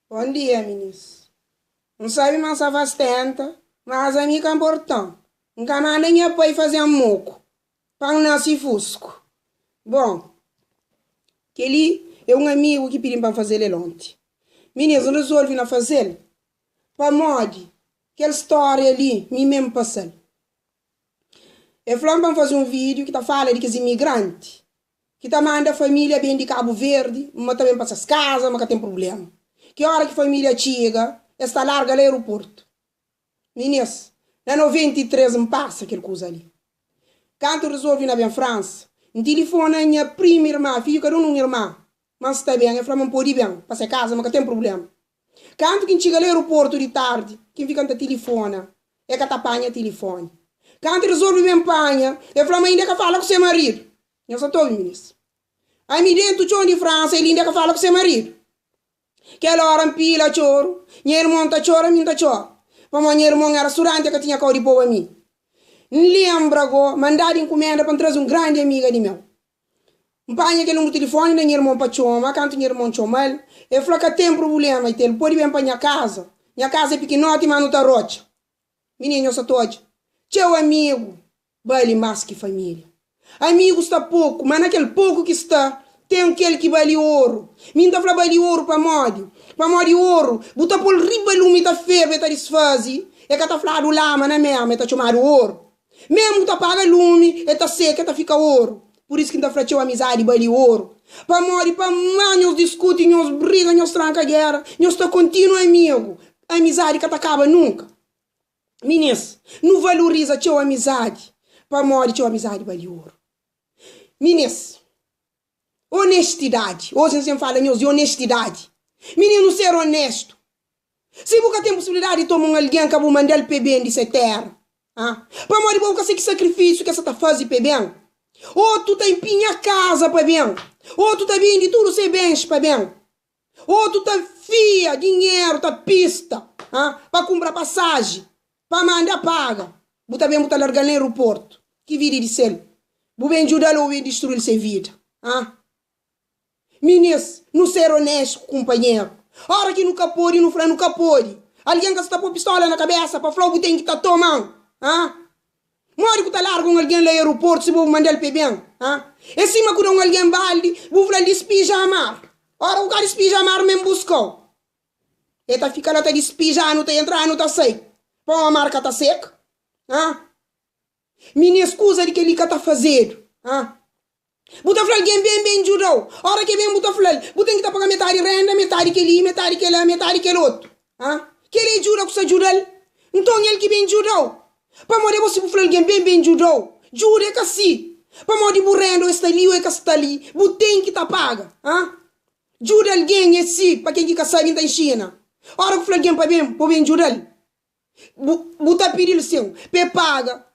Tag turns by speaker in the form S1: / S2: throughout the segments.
S1: Bon dia minis. N sabe ma N sa fastenta, mas ami ka nportan. N ka manda nha pai faze-m moku pa N nase fusku. Bon, kel-li é un amigu ki pidi-m pa N faze-l el onti. Minis, N rezolve na faze-l pamodi kel stória li mi mê N pasa-l. El fla-m pa N faze un vídiu ki ta fala di kes imigranti ki ta manda família ben di Kabu Verdi, ma ta ben pa ses kaza, ma ka ten prubléma. Ki óra ki família txiga, es ta larga la aeroportu. Minis, na 93 N pasa kel kuza li. Kantu N rezolve na ben Fransa, N tilifona nha prima irma, fidju kada un un irma, ma N sta ben. El fla ma N pode ben pa se kaza, ma ka ten prubléma. Kantu ki N txiga la aeroportu di tardi, ki N fika N ta tilifona, el ka ta panha tilifoni. Kantu el rezolve ben panha, el fla ma inda el ka fala ku se maridu. Nhos sa ta obi, minis? Ami dentu txon di Fransa, el inda ka fala ku se maridu. Kel ora N pila txoru, nha irmon ta txora, mi N ta txora. Pamodi nha irmon era studanti, el ka tinha kau di poba mi. N lenbra go ma N dadu inkumenda pa N traze un grandi amiga di meu. N panha kel nunbru tilifoni na nha irmon pa txoma. Kantu nha irmon txoma-l, el fla, Ka ten prubléma, Itel, bu pode ben pa nha kaza. Nha kaza é pikinoti, má nu ta rotxa. Minina, nhos sa ta odja txeu amigu bali más ki família. Amigu sta poku, má na kel poku ki sta, ten kel ki bali oru. Mi N ta fla bali oru pamodi? Pamodi oru, bu ta pô-l riba lumi ta ferbe, ta disfaze, e ka ta fladu lama na mésmu, e ta txomadu oru. Mésmu bu ta paga lumi, e ta seka, e ta fika oru. Pur isu ki N ta fla txeu amizadi bali oru. Pamodi pa más nhos diskuti, nhos briga, nhos tranka géra, nhos ta kontinua amigu. Amizadi ka ta kaba nunka. Minis, nu valoriza txeu amizadi, pamodi txeu amizadi bali oru. Minis, honestidadi. Oji N sen fala nhos di honestidadi. Minis, nu ser onestu. Si bu ka ten pusibilidadi di toma un algen, ka bu manda-l pa e ben di se tera. Ha? Pamodi bo bu ka sa ki sakrifisiu ki es sa ta faze pa e ben. Otu ta inpinha kaza pa ben. Otu ta bende tudu se bens pa ben. Otu ta fia dinheru ta pista ha pa kunpra pasaji pa manda paga. Bu ta ben bu ta larga-l na aeroportu. Ki vida é di sel? Bu ben djuda-l ô bu ben distrui-l se vida? Ha? Minis, nu ser onestu ku kunpanheru. Ora ki nu ka pode, nu fla nu ka pode. Algen ka sa ta pô pistola na kabesa pa fla-u bu ten ki ta toma-m. Ha? Modi ku ta larga un algen la aeroportu si bo bu manda-l pa e ben? Ha? É sima ku da un algen baldi, bu fla-l dispija mar. Ora ku ka dispija mar men buska-u. E ta fika la ta dispija, anu ta entra, anu ta sai. Pamodi mar ka ta seka. Ha? Minis, kuza di kel-li ka ta fazedu. Ha? Bu ta fla algen ben, ben djuda-u. Ora ki e ben bu ta fla-l, bu ten ki ta paga metadi renda, metadi kel-li, metadi kel-la, metadi kel otu. Ha? Kel-li é djuda ku sta djuda-l? Nton el ki ben djuda-u. Pamodi abo si bu fla algen ben, ben djuda-u, djuda é ka si. Pamodi bu renda o e sta li o e ka sta li, bu ten ki ta paga. Ha? Djuda algen é si, pa ken ki ka sabe N ta inxina. Ora ku fla algen pa ben, bo ben djuda-l. Bu, bu ta pidi-l sin pa e paga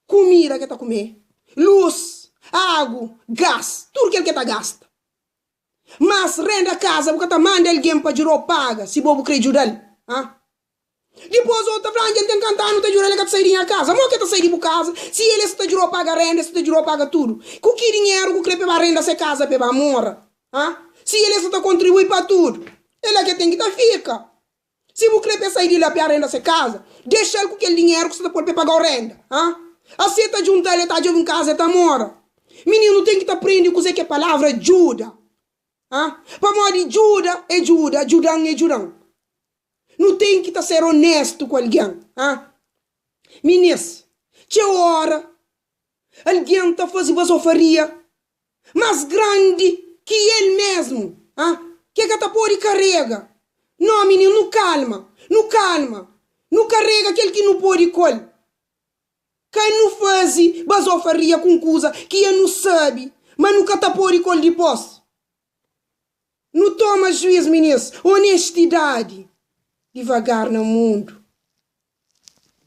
S1: kumida ke ta kume, lus, agu, gas, tudu kel ke ta gasta. Mas renda kaza bu ka ta manda algen pa djuda-u paga si bo bu kre djuda-l. Ha? Dipos otu ta fla, Dja N ten kanta anu ta djuda-l, el ka ta sai di nha kaza. Mo ke ta sai di bu kaza si el es ta djuda-u paga renda, es ta djuda-u paga tudu? Ku ki dinheru ku kre pa e ba renda se kaza pa e ba mora? Ha? Si el es ta kontribui pa tudu, el la ke ten ki ta fika. Si bu kre pa e sai di la pa e arenda se kaza, dexa-l ku kel dinheru ku sta ta pô-l pa e paga-u renda. Ha? Asi e ta djunta-l, e ta djobe un kaza, e ta mora. Mininu ten ki ta prende kuzê ki é palavra djuda. Ha? Pamodi djuda é djuda, djuda-m é djuda-m. Nu ten ki ta ser onéstu ku algen. Ha? Minis, txeu óra algen ta faze bazofaria más grandi ki el mésmu, ha, ki el ka ta pode karega. No, mininu, nu kalma, nu kalma, nu karega kel ki nu pode ku el. Ka nu faze bazofaria ku un kuza ki ya nu sabe ma nu ka ta pode ku el dipôs. Nu toma juiz, minis, honestidadi divagar na mundu.